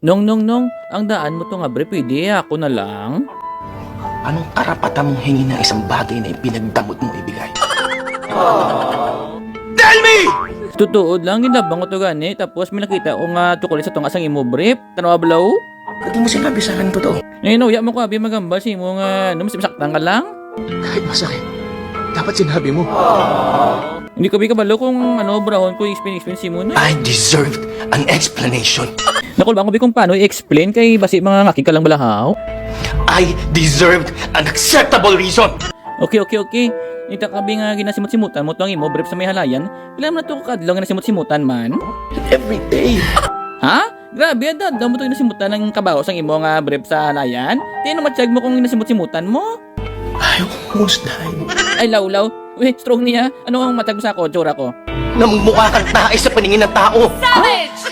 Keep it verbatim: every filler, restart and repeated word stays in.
Nong, nong, nong, ang daan mo to nga brief, pwede ako na lang? Anong karapatan mong hingin ng isang bagay na ipinagdamot mong ibigay? Tell me! Tutuod lang, ginlabang ko to gani, tapos may nakita ko nga tsukulit sa tunga sang imo brief. Tanawa balaw? Ba't di mo sinabi sa akin ang totoo? Ngayon, uya mo ko, abi, magambal sa imo nga, ano, mas masaktan ka lang? Kahit masakit, dapat sinabi mo. Hindi ko, bi, kabalo kung ano, brahon ko, explain, explain sa imo na. I deserved an explanation. Nakulbaan ko, bi, kung paano i-explain kay basi mga ngakig ka lang balahaw. I deserved an acceptable reason. Okay, okay, okay. Nita ka, bi, nga ginasimot-simutan mo to ang imo brief sa may halayan. Pila man na to ka adlaw nga nasimot-simutan man? Every day. Ha? Grabe, ada, ada mo to ginasimutan ang kabaho sang imo nga brief sa halayan? Di ano matiyag mo kung ginasimot-simutan mo? I almost died. Ay, lawlaw. Uy, strong niya. Ano ang matag sa ako, tsura ko? Namumukha kang tae sa paningin ng tao. Savage!